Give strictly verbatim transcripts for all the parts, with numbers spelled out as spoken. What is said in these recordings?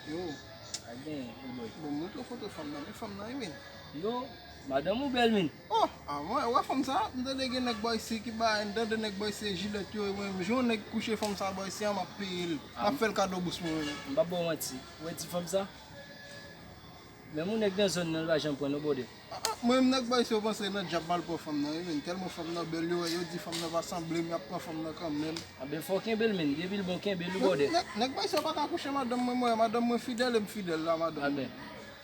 Yo. Pa gen, bòbòy. Bon, montre foto fanm nan, men fanm nan, wi, men. Yo, madanm ou bèl, men. Oh, ah, mwen, wè fanm sa, m tande gen nèg Bòysi ki ba, m tande nèg Bòysi jilèt yo, e mwen, jan yon nèg kouche fanm sa Bòysi an, m ap peye l. M ap fè l kado bous mwen, men. M p ap ba w manti. Ou wè ti fanm sa? Menm yon nèg nan zòn nan, l pa janm pran non bòdè. Ah, ah, mwen menm nèg Bòysi yo panse nan dyab m al pran fanm nan, wi, men. Tèlman fanm nan bèl, yo, yo di fanm nan pa sanble m, y ap pran fanm nan kanmenm. Anben, fò w kenbe l, men. Depi l bon, kenbe l, ou bòdè. Nèg, nèg Bòysi yo pa ka kouche madanm mwen, mwen, madanm mwen fidèl, e m fidèl a madanm mwen. Anben,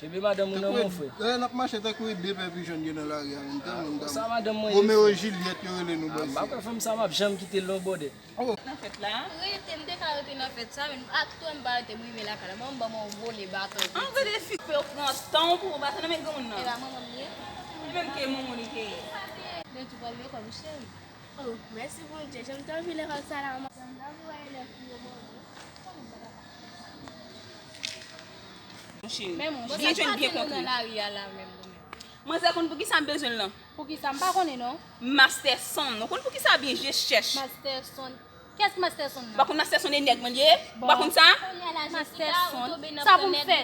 kenbe madanm ou nan men w, frè. Tankou, eh, n ap mache tankou de pè pijon ye nan lari a, men. Tèlman m damou. Konsa madanm mwen ye, frè. Romeo Jilyèt, yo rele nou Bòysi. Ah, m pa kwè fanm sa, m ap janm kite l non bòdè. Oh. Nan fèt la? Rete, m te ka rete nan fèt sa, men ak tou m pa rete, m rive lakay la. Manman m ban mwen yon vole baton. An gade fi, fè w pran tan w pou w baton nan men granmoun nan. E pa manman m li ye? Li menm ke manman li te ye. Depi w pral lekòl, wi, cheri. Oh, mèsi Bondye, jan m te anvi lekòl sa la, manman. Jan m te anvi wè elèv pou yo bò. Mon cheri, byen jwenn, byen kontre. Nan lari a la menm, ou menm. Manzè konn poukisa m bezwen l lan? Poukisa? M pa konnen non. Masterson. Ou konn poukisa byen je chèch? Masterson. Kiyès Masterson nan? Ou pa konn Masterson e nèg mwen li ye? Ou pa konn sa? Masterson. Sa pou m fè?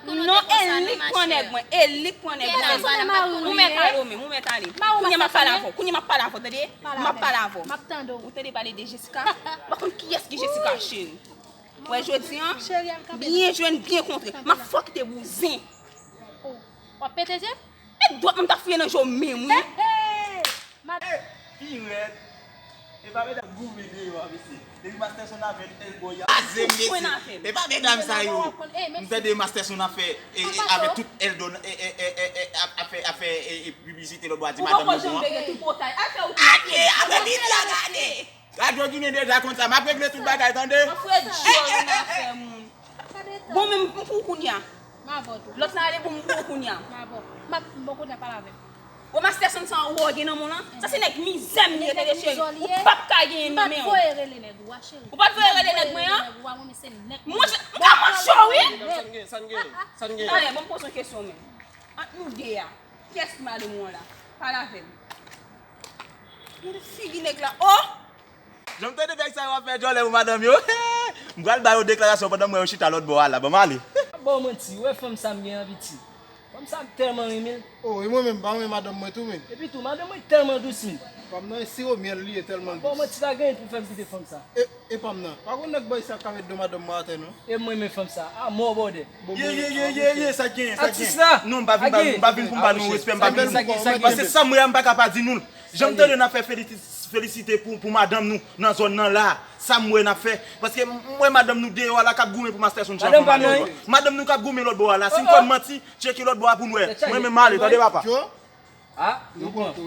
Non, e li k pran nèg mwen, e li k pran nèg mwen. Ou mèt ale, ou menm, ou mèt ale. Kounye a m ap pale avè w, kounye a m ap pale avè w, tande? M ap pale avè w. M ap tande w. Ou tande pale de Jessica? Ou pa konn kiyès ki Jessica, cheri. Wè jodi an, byen jwenn, byen kontre. M ap fè w kite bouzen. Oh, w ap pete je m? E dwèt mwen m t ap fouye nan je w menm, wi. Hey, hey! Pi rèd. E pa medam goumen deyò a, mesye. Depi Masterson avè l, Elbow, y ap kraze m, mesye. E pa medam sa yo. M tande Masterson ap fè, e, e, avè tout Eldo, e, e, e, e, ap, ap fè, ap fè, e, e, piblisite lòt bò a di madanm yo bon an. Ake, avè Biblia gade! Radyo Ginen deja konn sa, m ap regle tout bagay, tande? Mwen fè djòl nan afè moun. Bon, men m pou w kounye a. Lòt la ale pou m pou w kounye a. M ap bon kounye a pale avè m. Bon, Masterson sa ou wè w gen nan men w lan, sa se nèg mizè m ye, tande cheri. Ou p ap ka genyen m nan men w. Ou pa t voye rele nèg mwen an? Mwen, m ka manche w, wi. Sa n gen, sa n gen, sa n gen. Talè, bon, m poze yon kesyon menm. Ant nou de a, kiyès ki madanm ou an la? Pale avè m. Gade figi nèg la, oh! Jan m tande nèg sa yo ap fè djòlè pou madanm yo. M pral ba yo deklarasyon pandan m wè yo chita lòt bò a la. Ban m ale. M ap ba w manti, ou wè fanm sa m gen an piti. Fanm sa m tèlman renmen l. Oh, e mwen menm, m pa renmen madanm mwen tou, men. Epi tou, madanm mwen tèlman dous, men. Fanm nan e siwo myèl li ye, tèlman l dous. M ap ba w manti, pa gen anyen pou fè m kite fanm sa. E, e pa m nan. Pa gon nèg Bòysi a ka met do madanm mwen atè, non. E m renmen fanm sa. A mò bòdè. Ye, ye, ye, ye, ye, sa k genyen, sa k genyen. Atis la. Non, m pa vin, m pa vin, m pa vin pou m ba nou respè, m pa vin pou. Paske sa m wè a, m pa ka pa di nou l. Jan m tande n ap fè felisi-, felisite pou, pou madanm nou nan zòn nan la, sa m wè n ap fè. Paske m wè madanm nou deyò a la k ap goumen pou Masterson chan fanm a deyò. Madanm nou k ap goumen lòt bò a la. Si m konn manti, tcheke lòt bò a pou n wè. Mwen menm m ale, tande papa. Ah, nou pran.